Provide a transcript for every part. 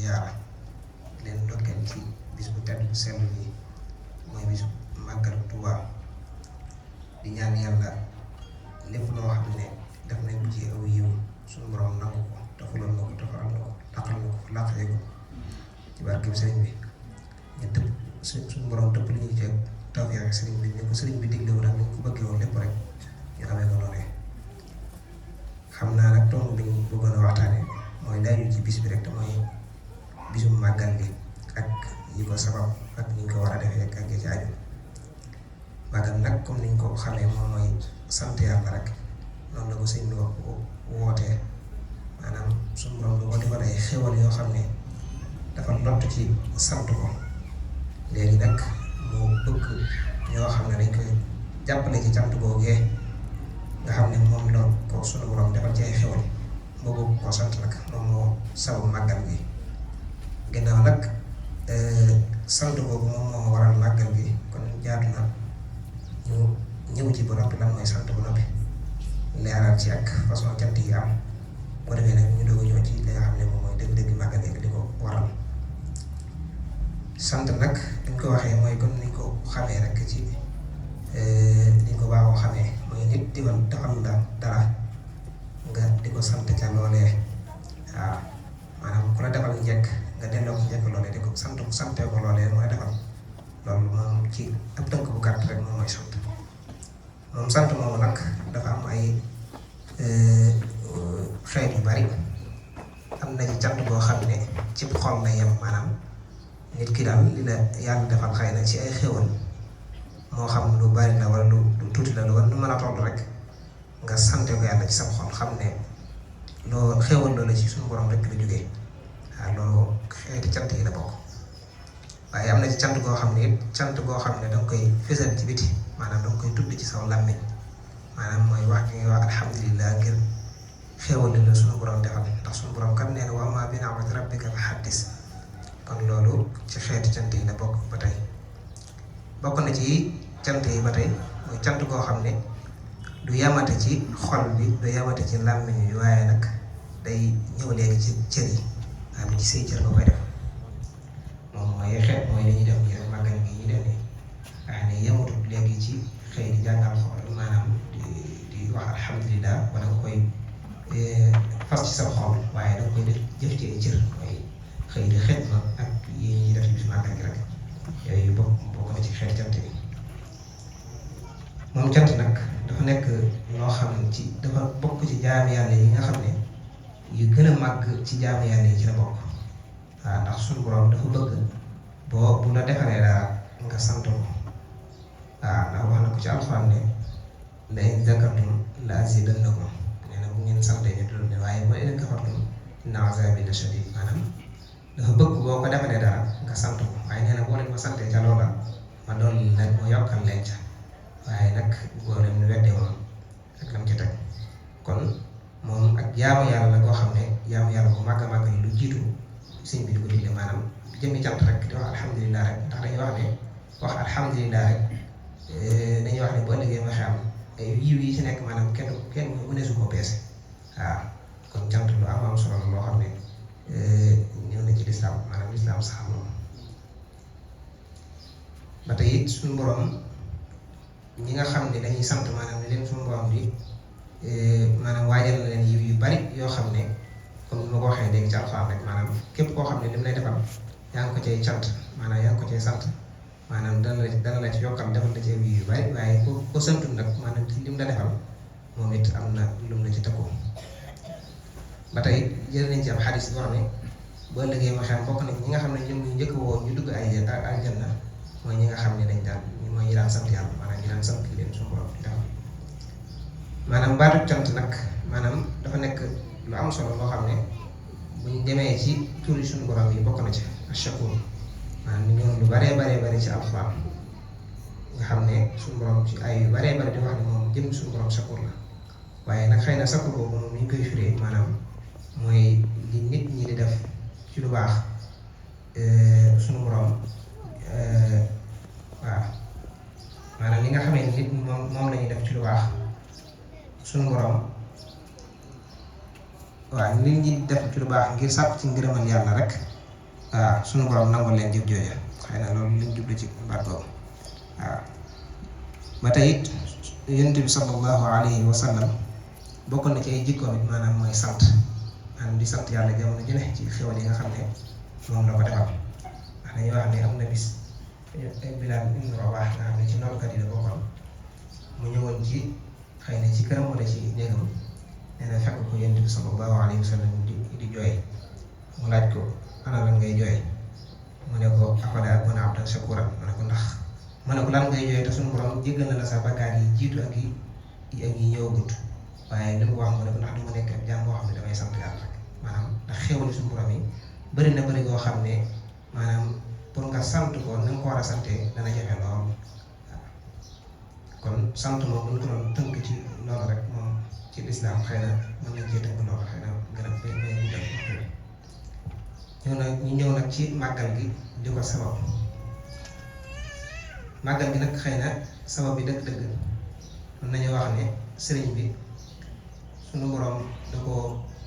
ziyaara leen ndokkeel ci bis bu tedd bu sell bi mooy bisu màggal Tuubaa di ñaan yàlla lépp loo xam ne def nañ ko ci aw yiw suñu borom nangu ko taxuloon na ko taxaral na ko laqal na ko laqee ko ci barke bi sëriñ bi ñu dëpp suñu borom dëpp li ñu ci tawfeex ak sëriñ bi ni ko sëriñ bi digle woon ak ni ko bëggee woon lépp rek ñu amee ko noonu xam naa nag tomb bi ñu bëggoon a waxtaane mooy laaju ci bis bi rek te mooy bisu màggal gi ak yi ko sabab ak ni ñu ko war a defee ak ci aju màggal nag comme ni ñu ko xamee moom mooy sant yàlla rek noonu la ko sëñ bi wootee maanaam suñu borom du ko defal ay xéwal yoo xam ne dafa lott ci sant ko léegi nag moo bëgg ñoo xam ne dañ koy jàppale ci cant googee nga xam ne moom la ko suñu borom defal ci ay xéwal moo bëgg koo sant nag moom moo sababu màggal gi ginnaaw nag sant googu moom moo waral màggal gi kon jaatu na ñu ñëw ci ba noppi lan mooy sant ba noppi leeral ci ak façon cant yi am boo defee nag ñu doog a ñëw ci li nga xam ne moom mooy dëgg-dëgg màggal gi li ko waral sant nag dañ ko waxee mooy comme ni ko xamee rek ci ni ko baaxoo xamee mooy nit defal la dara nga di ko sant ca loolee waaw maanaam ku la defal njëkk nga delloo ko njëkk loolee di ko santee ko loolee mooy defal loolu moom ci ab tënk bu gàtt rek moom mooy sant moom sant moomu nag dafa am ay xeet yu bari am na ci cant boo xam ne ci xol la yem maanaam nit ki daal li la yàlla defal xëy na ci ay xéwal moo xam lu bari la wala lu tuuti la lu mën a toll rek nga sante ko yàlla ci sa xol xam ne loo xéwal loola ci suñu borom rek la jógee waaw loolu xeeti cant yi la bokk waaye am na ci cant goo xam ne it cant goo xam ne danga koy fësal ci biti maanaam danga koy tudd ci saw làmmiñ maanaam mooy wax gi ngay wax alhamdulilah ngir xéwal la suñu borom defal ndax suñu borom kat nee na wa ammaa bi ni'mati rabbika fa haddis kon loolu ci xeeti cant yi la bokk ba tey bokk na ci cant yi ba tey mooy cant goo xam ne du yamate ci xol bi du yamate ci làmmiñ yi waaye nag day ñëw léegi ci cër yi maanaam ci say cër nga koy def moom mooy xeet mooy li ñuy def nii rek màggal gi ñuy def nii nga xam ne yamatut léegi ci xëy di jàngal xol maanaam di wax alhamdulilah wala nga koy fas ci sa xol waaye danga koy def jëf ci ay cër mooy xëy di xeet ma ak yi ñuy def ci bis màggal gi rek yooyu bokk na ci xeet cant yi moom cant nag dafa nekk loo xam ne ci dafa bokk ci jaami yàlla yi nga xam ne yu gën a màgg ci jaami yàlla yi ci la bokk waaw ndax suñu borom dafa bëgg bu la defaree dara nga sant ko waaw ndax wax na ko ci alxuraan ne la in zakartum la azidannakum nee na bu ngeen santee ñu doon ne waaye wa in kafartum inna azabi la shadid maanaam dafa bëgg boo ko defaree dara nga sant ko waaye nee na boo leen ma santee ca loola ma doon leen ma yokkal leen ca waaye nag boo leen ñu weddee woon ak lam ca teg kon moom ak jaamu yàlla la koo xam ne jaamu yàlla bu màgg a màgg lu jiitu sëñ bi di ko digle maanaam jëmmi cant rek di wax alhamdulilah rek ndax dañuy wax ne wax alhamdulilah rek dañuy wax ne boo ëllëgee ma xam ay yiw yi ci nekk maanaam kenn mëneesu ko peese waaw kon cant lu am solo la loo xam ne ñëw na ci lislaam maanaam lislaam sax moom ba tey it suñu borom ñi nga xam ne dañuy sant maanaam ne leen suñu borom bi maanaam waajal na leen yiw yu bari yoo xam ne comme ni ma ko waxee léegi ci alxuraan rek maanaam képp koo xam ne lim lay defal yaa ngi ko cay cant maanaam yaa ngi ko cay sant maanaam dana la ci yokkal defal la ci yiw yu bari waaye ko santul nag maanaam ci lim la defal moom it am na lum la ci tëkkoo ba tey jël nañ ci am xadis boo xam ne boo liggéey ma xam bokk nañ ñi nga xam ne ñoom ñu njëkk woo ñu dugg ay aljanna mooy ñi nga xam ne dañ daan mooy ñi daan sant yàlla maanaam ñi daan sant leen suñu borom di defal maanaam baatu cant nag maanaam dafa nekk lu am solo loo xam ne buñ demee ci turi suñu borom yi bokk na ci ashakur maanaam ñoom lu baree ci alxuraan nga xam ne suñu borom ci ay yu baree bari di wax ne moom jëm suñu borom shakur la waaye nag xëy na shakur boobu moom ni ñu koy firee maanaam mooy li nit ñi di def ci lu baax suñu borom waaw maanaam li nga xamee nit moom la ñuy def ci lu baax suñu borom waaw nit ñi def ci lu baax ngir sàkk ci ngërëmal yàlla rek waaw sunu borom nangul leen jëf jooja xëy na loolu lañ jublu ci baat boobu waaw. ba tey it yonent bi sallallahu alayhi wa sallam bokk na ci ay jikkoom it maanaam mooy sant maanaam di sant yàlla jamono ju ne ci xéwal yi nga xam ne moom la ko defal. ndax dañuy wax ne am na bis Bilaal ibn Rabaah nga xam ne ci noddkat yi la bokkoon mu ñëwoon ci xëy na ci këram wala ci néegam nee na fekk ko yonent bi sallallahu alayhi wa sallam di jooy mu laaj ko ana lan ngay jooy mu ne ko afalaa akuuna abdan shakuuran mu ne ko ndax mu ne ko lan ngay jooy te suñu borom jéggal na la sa bakkaar yi jiitu ak yi ñëwagut waaye li mu wax mu ne ko ndax du ma nekk ab jaam boo xam ne damay sant yàlla rek maanaam ndax xéwal suñu borom yi bëri na bëri goo xam ne maanaam pour nga sant ko na nga ko war a santee dana jafe lool waaw kon sant moom bu ñu ko doon tënk ci loolu rek moom ci lislaam xëy na mën nañ cee tënk loolu xëy na gën a bay ñu ñëw nag ci màggal gi di ko sabab màggal gi nag xëy na sabab bi dëgg-dëgg mën nañu wax ne sëriñ bi suñu borom da ko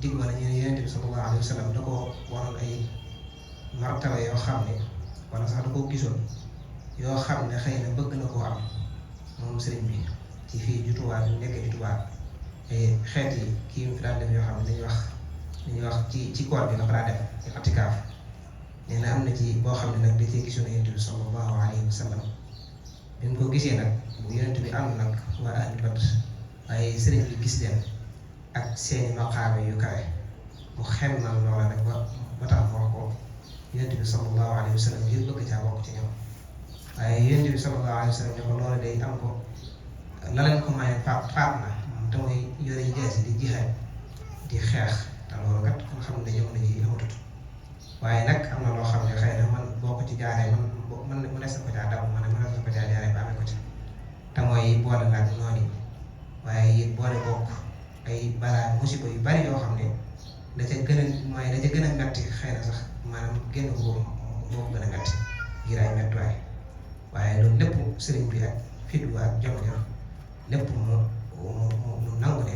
dig wala ñu ne Yonent bi sallallahu alayhi wa sallam da ko waroon ay martaba yoo xam ne wala sax da koo gisoon yoo xam ne xëy na bëgg na koo am moom sëriñ bi ci fii jutuwaat yu nekkee jutuwaat ay xeet yi kii mu fi daan def yoo xam ne dañuy wax ci koor bi la ko daa def ci atikaaf nee na am na ci boo xam ne nag da cee gisoon Yonent bi sallallahu alayhi wa sallam bi mu ko gisee nag bu Yonent bi am nag waa ahlu Badr waaye sëriñ bi gis leen ak seeni maqaame yu kawe mu xemmal loola rek ba tax mu wax ko Yonent bi sallallahu alayhi wa sallam ngir bëgg caa bokk ci ñoom waaye Yonent bi sallallahu alayhi wa sallam ne ko loola day am ko la leen ko maye faat na te mooy yore yi jaasi di jihaad di xeex te loolu kat kon xam ne jamono ji amatut waaye nag am na loo xam ne xëy na man boo ko ci jaaree man mënees na ko caa daw man mënees na ko caa jaaree ba amee ko ci te mooy boole laaj noonu yi waaye it boole bokk ay balaa musiba yu bari yoo xam ne da ca gën a metti xëy na sax maanaam génn ko moo ko gën a metti ngir ay mettuwaay waaye loolu lépp sëriñ bi ak fitwu ak jom ja lépp mu nangu ne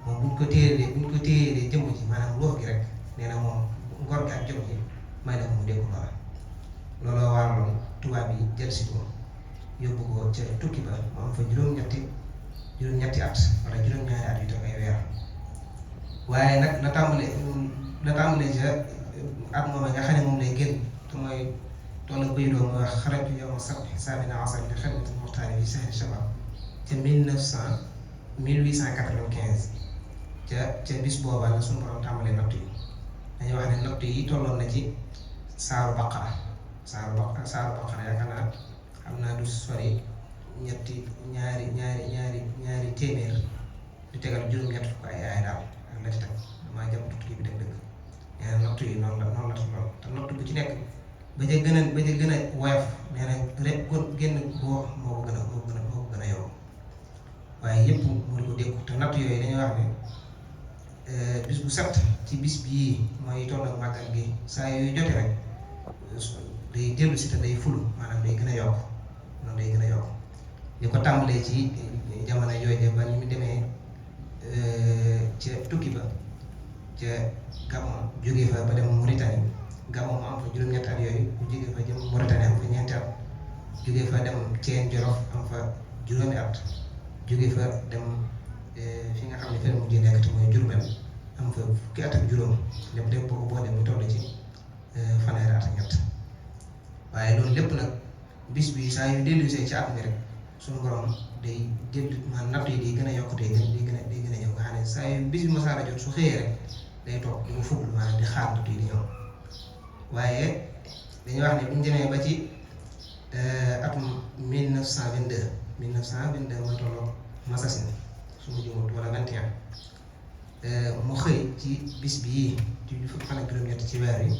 moom buñ ko téyelee jëmm ji maanaam ruux gi rek nee na moom ngor gi ak jom ji may na ko mu dégg looloo waraloon tubaab yi jël si ko yóbbu ko ca tukki ba mu am fa juróom-ñetti at wala juróom-ñaari at yu toog ay weer waaye nag la tàmbalee ca at moom nga xam ne moom lay génn te mooy toll ak bëy doo mooy wax xaraju yow ma sabti saamina asar li xidmatil muxtaari fi sahri shabab ca 1895 ca bis booba la suñu borom tàmbalee natt yi dañuy wax ne natt yi tolloon na ci saaru baqara yaakaar naa xam naa du sori ñaari téeméer du tegal juróom-ñett fukk ay aay daal ak la ci teg damaa jëm tukki bi dëgg-dëgg nee na natt yi noonu la toll te natt bu ci nekk ba ca gën a woyof nee na rek génn boo moo ko gën a yow waaye yëpp mu di ko dékku te natt yooyu dañuy wax ne bis bu set ci bis bii mooy toll ak màggal gi saa yooyu jote rek day dellu si te day fulu maanaam day gën a yokk noonu day gën a yokk li ko tàmbalee ci jamono yooyu ba ni mu demee ca tukki ba ca Gabon jógee fa ba dem Mauritanie Gabon mu am fa juróom-ñetti at yooyu bu jógee fa jëm Mauritanie am fa ñeenti at jógee fa dem Thiène Jolof am fa juróomi at jógee fa dem fi nga xam ne fenn mujjee nekk te mooy Diourbel am fa fukki at ak juróom lépp boo ko boolee mu toll ci fanweeri at ak ñett waaye loolu lépp nag bis bi saa yu dellusee ci at mi rek suñu borom day dellu maanaam natt yi day gën a yokk day gën a ñëw nga xam ne saa yu bis bi masaara jot su xëyee rek day toog di mu fuglu maanaam di xaar natt yi di ñëw waaye dañuy wax ne bu ñu demee ba ci atum 1922 mooy tolloo Massasine su ma jumut wala 21 mu xëy ci bis bii ci fukki fan ak juróom-ñett ci weer yi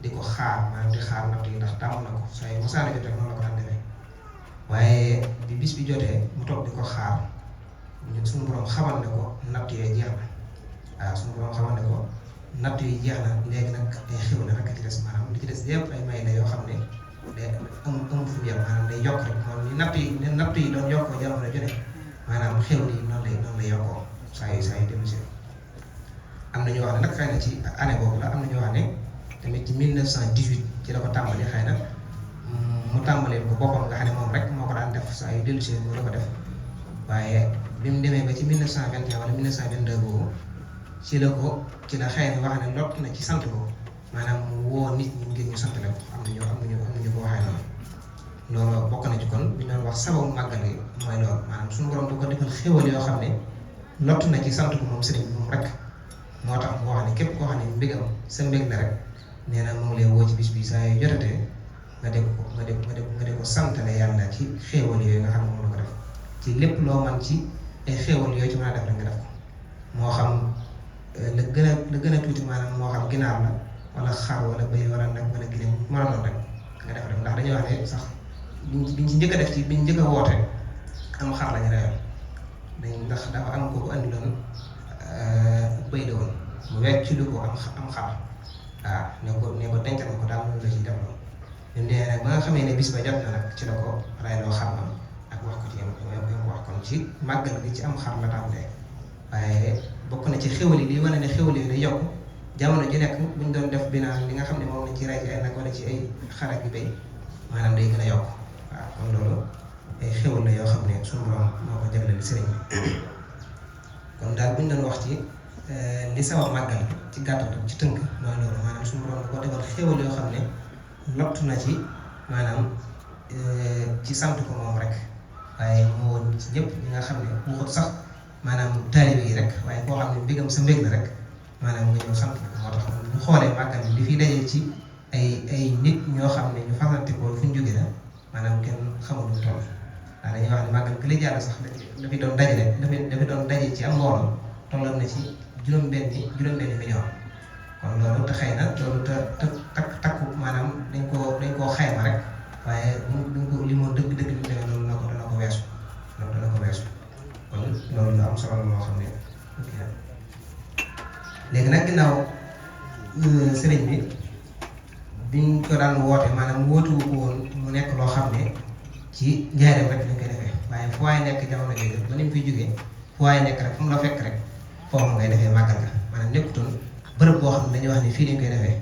di ko xaar maanaam di xaar natt yi ndax tàmm na ko saa yu masaara jot rek noonu la ko daan defee waaye bi bis bi jotee mu toog di ko xaar ñun suñu borom xamal ne ko natt yooyu jeex na waaw suñu borom xamal ne ko natt yi jeex na léegi nag ay xew na rek ci des maanaam li ci des yëpp ay may la yoo xam ne day amul fu mu yem maanaam day yokk rek moom ni natt yi doon yokkoo jamono ju ne maanaam xew ni noonu lay yokkoo saa yu dellu si am na ñu wax ne nag xëy na ci année boobu la am na ñu wax ne tamit ci 1900 1918 ci la ko tàmbali, xëy na mu tàmbalee ko boppam nga xam ne moom rek moo ko daan def saa yu dellusee moo la ko def. waaye bi mu demee ba ci 1921 wala 1922 boobu ci la xëy na wax ne lott na ci sant ko, maanaam mu woo nit ñi ngir ñu sant la ko. am nañu ko waxee noonu. loolu bokk na ci kon bi ñu doon wax sababu màggal gi mooy loolu, maanaam suñu borom du ko defal xéwal yoo xam ne lott na ci sant ko moom sëriñ bi moom rek. moo tax mu wax ne képp koo xam ne mbégam sa mbég la rek, nee na mu ngi lay woo ci bis bi saa yu jotatee nga def ko santale yàlla ci xéwal yooyu nga xam ne moom la ko def. ci lépp loo man ci ay xéwal yooyu ci mën a def rek nga def ko, moo xam la gën a tuuti, maanaam moo xam ginaar la wala xar wala bëy wala nag wala gileem mën a doon rek nga def rek. ndax dañuy wax ne sax biñ ci njëkk a def ci biñ njëkk a woote am xar lañu reyoon ndax dafa am ko andi loon bëy la woon mu wecc lu ko am xar. waaw ne ko dencal ko daal loolu la ciy def loolu. ñun nee nag ba nga xamee ne bis ba jot na nag ci la ko reyloo xar ma ak wax ko ci yam wax kon ci màggal gi ci am xar la tàmbalee. waaye bokk na ci xéwal yi liy wane ne xéwal yi day yokk jamono ji nekk buñ doon def binaan li nga xam ne moom lañ ci rey ci ay nag wala ci ay xar ak yu béy, maanaam day gën a yokk. waaw kon loolu ay xéwal la yoo xam ne suñu borom moo ko jagleel sëriñ bi. kon daal buñ doon wax ci li sabab màggal ci gàttal ci tënk mooy loolu, maanaam suñu borom ko defal xéwal yoo xam ne lott na ci maanaam ci sant ko moom rek. waaye moo woon ci ñëpp ñi nga xam ne waxut sax maanaam taalibe yi rek, waaye koo xam ne mbégam sa mbég la rek maanaam nga ñëw sant ko. moo tax bu xoolee màggal bi li fi dajee ci ay nit ñoo xam ne ñu fasante ko fu ñu jóge la, maanaam kenn xamul lu toll. waaw dañuy wax ne màggal bi la jàll sax dafi doon dajale dafi doon daje ci am mbooloo tolloon na ci juróom-benni million. kon loolu te xëy na loolu te takku maanaam dañ koo xayma rek, waaye buñ ko limoon dëgg li mu demee loolu dana ko weesu. kon loolu la am solo la moo xam ne léegi nag ginnaaw sëriñ bi biñ ko daan woote, maanaam wootewu ko woon mu nekk loo xam ne ci njaareem rek lañ koy defee, waaye fu waay nekk jamono jooju ba ni mu fiy jógee fu waay nekk rek fu mu la fekk rek foofu ngay defee màggal ga. maanaam nekkutoon bërëb boo xam ne dañuy wax ne fii lañ koy defee.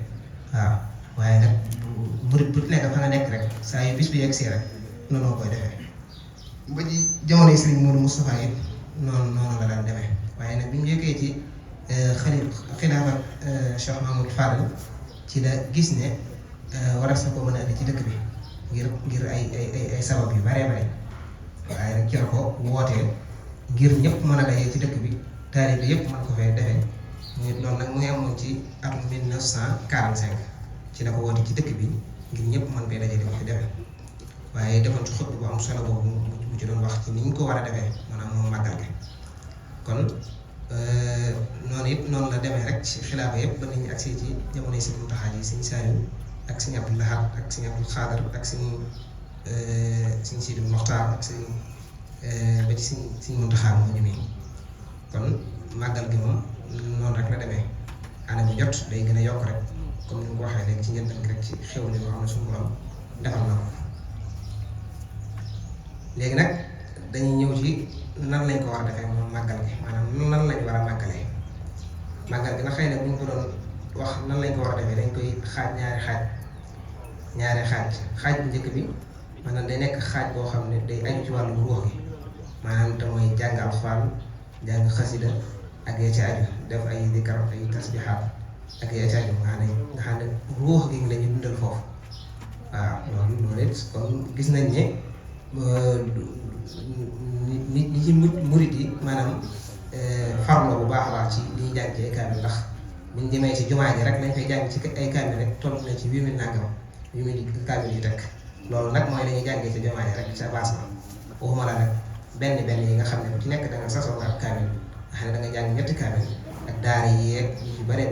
waaw waaye nag murit bu nekk fa nga nekk rek saa yu bis bi yegg si rek noonu koy defee. ba ci jamono yi Sëriñ Modou Moustapha it noonu la daan demee. waaye nag bi ñu jógee ci xilaafa Cheikh Mamadou Fadal ci la gis ne waras na ko mën a andi ci dëkk bi ngir ay sabab yu bare bare. waaye nag ci la ko wootee ngir ñëpp mën a dajee ci dëkk bi, taalibe yëpp mën ko fee defee. loolu nag mu ngi amoon ci atum 1945 ci la ko woote ci dëkk bi ngir ñëpp mën fee daje di ko fi defee. waaye defoon ci xutba bu am solo boobu mu ci doon wax ci ni ñu ko war a defee, maanaam moom màggal gi. kon noonu la demee rek ci xilaafa yëpp ba nañu agsi ci jamonoy Sëriñ Muntaxa ji, Sëriñ Saaliw ak Sëriñ Abdul Ahad ak Sëriñ Abdul Xaadar ak Sëriñ Sidi Moxtaar ak ba ci Sëriñ Muntaxa moo ñu nii. kon màggal gi moom noonu rek la demee, année bu jot day gën a yokk rek comme ni nga ko waxee léegi ci njëlbeen rek ci xéwal yoo xam ne suñu borom defal na ko. léegi nag dañuy ñëw ci nan lañ ko war a defee moom màggal gi, maanaam nan lañ war a màggalee. màggal gi nag xëy na bu ñu ko doon wax nan lañ ko war a defee dañ koy xaaj ñaari xaaj bu njëkk bi maanaam day nekk xaaj boo xam ne day aju ci wàllu ruux gi, maanaam te mooy jàng alxuraan, jàng xasida ak ya ci aju, def ay dikar ay tasbihaat ak ya ci aju nga xam ne ruux gi la ñu dundal foofu. waaw loolu it kon gis nañ ne nit ñi ci murit yi maanaam farlo bu baax a baax ci li ñuy jàng ci ay kaamil, ndax buñ demee ci jumaa ji rek lañ fay jàng ci ay kaamil rek toll na ci 8000 nangam 8000 kaamil yu teg. loolu nag mooy la ñuy jàngee ci jumaa ji rek ca baas ba, waxuma la nag benn yi nga xam ne ku ci nekk da nga sasoo ak kaamil nga xam ne da nga jàng ñetti kaamil ak daara yi yeeg yu ci bëree bëri